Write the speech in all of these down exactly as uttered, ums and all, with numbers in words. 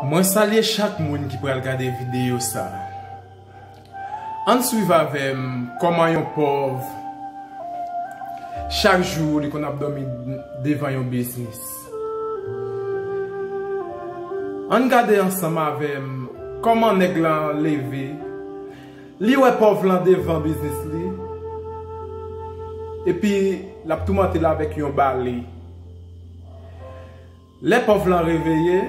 Mwen salye chak moun ki pral gade videyo sa. Ann swiv avè m kòman yon pòv, chak jou, li konn ap dòmi devan yon biznis. Ann gade ansanm avè m kòman nèg lan leve, li wè pòv lan devan biznis li, epi l ap toumante l avèk yon bale. Lè pòv lan reveye,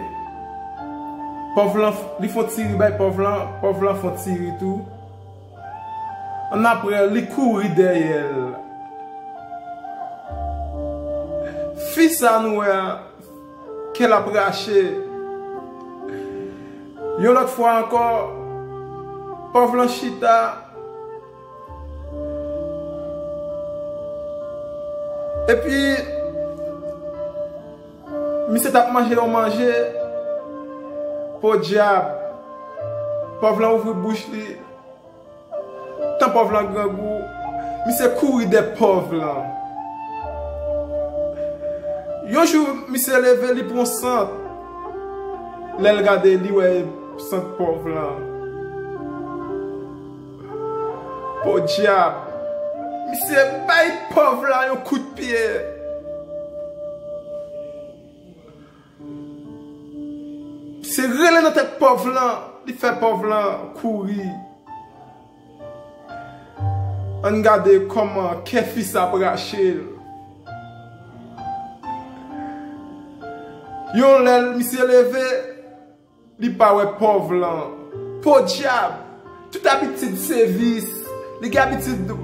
pòv lan, li fè yon ti ri bay pòv lan, pòv lan fè yon ti ri tou. Annapre, li kouri dèyè l. Fi sa nou wè a, kè l ap rache. Yon lòt fwa ankò, pòv lan chita. Epi, misye t ap manje yon manje. Podyab! Pòv lan ouvri bouch li. Tan pòv lan grangou, misye kouri dèyè pòv lan. Yon jou, misye leve, li pran sant. Lè l gade, li wè sant pòv lan. Podyab! Misye bay pòv lan yon kout pye. Misye rele nan tèt pòv lan, li fè pòv lan kouri. Ann gade kòman kè fi sa ap rache l. Yon lè misye leve, li pa wè pòv lan. Podyab! Tout abitid se vis. Li gen abitid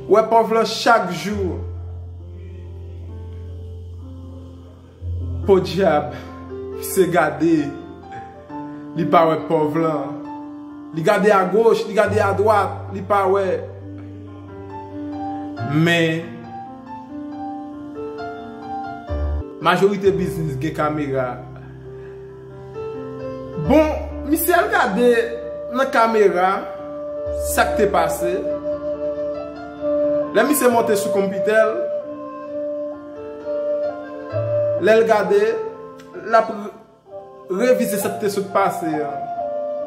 wè pòv lan chak jou. Podyab! Misye gade, li pa wè pòv lan. Li gade agoch, li gade adwat, li pa wè. Men, majorite biznis gen kamera. Bon, misye al gade nan kamera sa k te pase. Lè misye monte sou konpitè l, lè l gade, l ap revize sa k te sot pase an.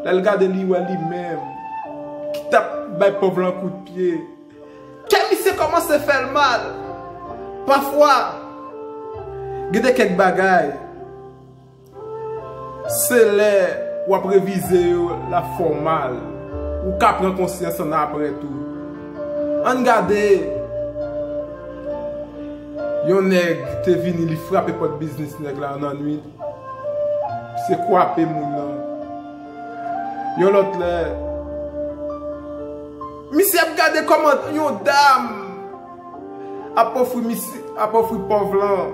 Lè l gade, li wè li menm ki t ap bay pòv lan kout pye. Kè misye kòmanse fè l mal. Pafwa, gen de kèk bagay, se lè w ap revize yo l ap fè w mal. Ou ka pran konsyans annapre tou. Ann gade, yon nèg te vini, li frape pòt biznis nèg la nan nwit. Misye kwape moun nan. Yon lòt lè, misye ap gade kòman yon dam ap ofri misye, ap ofri pòv lan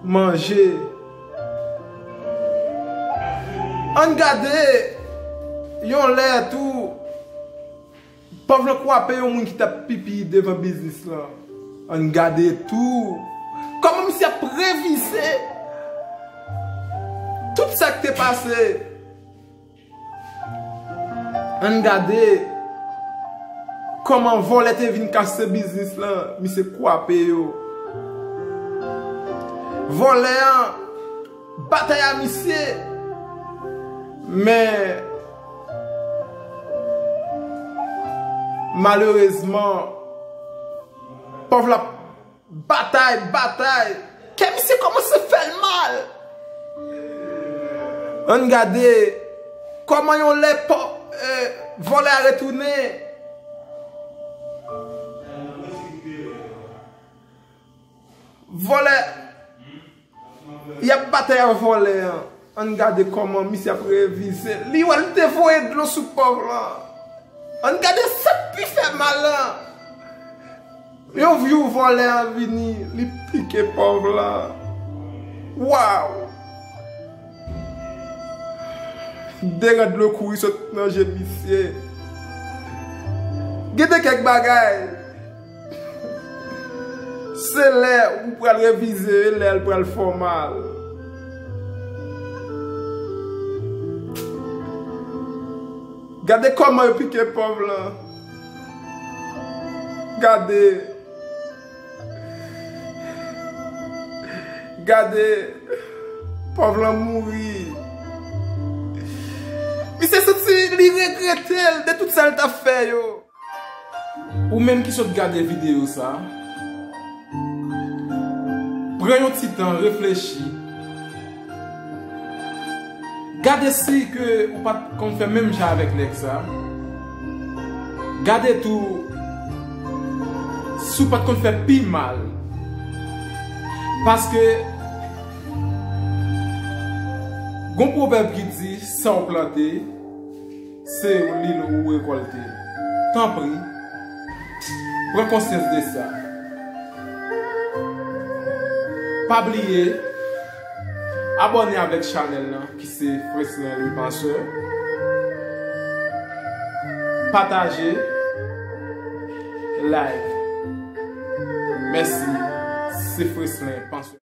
manje. Ann gade yon lè tou, pòv lan kwape yon moun ki t ap pipi devan biznis lan. Ann gade tou kòman misye ap revize tout sa k te pase. Ann gade kòman vòlè te vin kase biznis lan, misye kwape yo. Vòlè an batay a misye. Men, malerezman, pòv la batay, batay. Kè misye kòmanse fè l mal. Ann gade kòman yon lè pò, eh, vòlè a retounen. Vòlè, y ap batay ak vòlè an. Ann gade kòman misye ap revize. Li wè li te voye dlo sou pòv lan. Ann gade sa k pi fè mal lan. Yon vyou vòlè an vini, li pike pòv lan. Waw! De ran dlo kouri sot nan je misye. Gen de kèk bagay, se lè ou pral revize, lè l pral fè w mal. Gade kòman yo pike pòv lan. Gade. Gade. Pòv lan mouri. Misye santi li regrete l de tout sa l t ap fè yo. Ou menm ki sot gade videyo sa, pran yon ti tan, reflechi. Gade si ke ou pa t konn fè menm jan avèk nèg sa. Gade tou si w pa t konn fè pi mal. Paske gon pwovèb ki di, sa w plante, se li ou rekòlte. Tanpri, pran konsyans de sa. Pa bliye abòne avèk chanèl lan ki se Freslin Le Penseur. Pataje, like. Mèsi. Se Freslin Penseur.